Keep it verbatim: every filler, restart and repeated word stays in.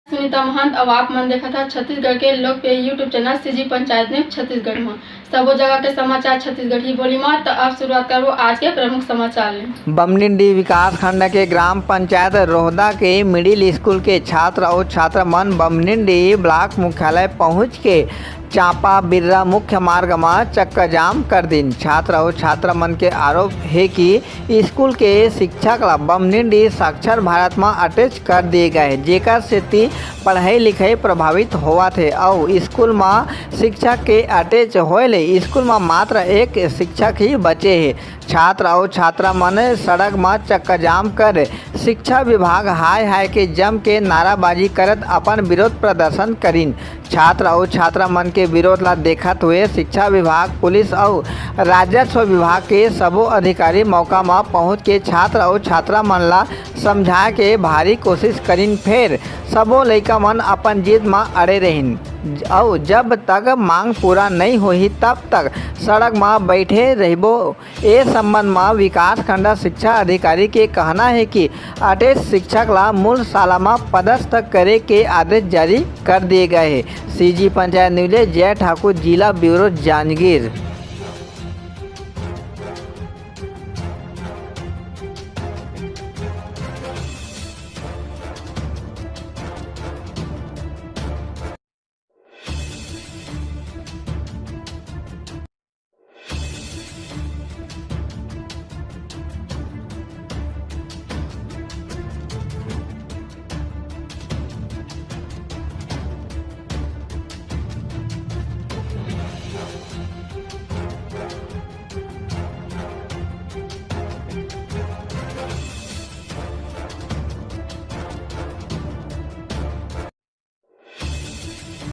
सुनीता महंत, अउ आप मन देखत हा छत्तीसगढ़ के लोकप्रिय YouTube channel CG panchayat news Chhattisgarh म। सबो जगह के समाचार छत्तीसगढ़ी बोली म। त अब शुरुआत करबो आज के प्रमुख समाचार ले। बमनिंडी विकासखंड के ग्राम पंचायत रोहदा के मिडिल स्कूल के छात्र अउ छात्रा मन बमनिंडी ब्लॉक मुख्यालय पहुंच के चांपा बिर्रा मुख्य मार्ग म चक्का जाम कर दिन। छात्र अउ छात्रा मन के आरोप हे कि स्कूल के शिक्षक ला बमनिंडी साक्षर भारत म अटैच कर दिए गए हे, जेकर सेती पढ़ाई लिखाई प्रभावित होवत हे अउ स्कूल म शिक्षक के अटैच होए ले स्कूल म मात्र एक शिक्षक ही बचे हे। छात्र अउ छात्रा मन सड़क म चक्का जाम कर शिक्षा विभाग हाय हाय के जम के नाराबाजी करत अपन विरोध प्रदर्शन करिन। छात्र अउ छात्रा मन के विरोध ला देखत हुए शिक्षा विभाग, पुलिस अउ राजस्व विभाग के सबो अधिकारी मौका म पहुंच के छात्र अउ छात्रा मन ला समझाए के भारी कोशिश करिन, फेर सबो लइका मन अपन जिद म अड़े रहिन। अउ जब तक मांग पूरा नइ होही, तब तक सड़क म बैठे रहिबो। ए संबंध म विकासखंड शिक्षा अधिकारी के कहना हे कि अटैच शिक्षक ला मूल शाला म पदस्थ करे के आदेश जारी कर दिए गए हे। सीजी पंचायत न्यूज ले जय ठाकुर, जिला ब्यूरो, जांजगीर।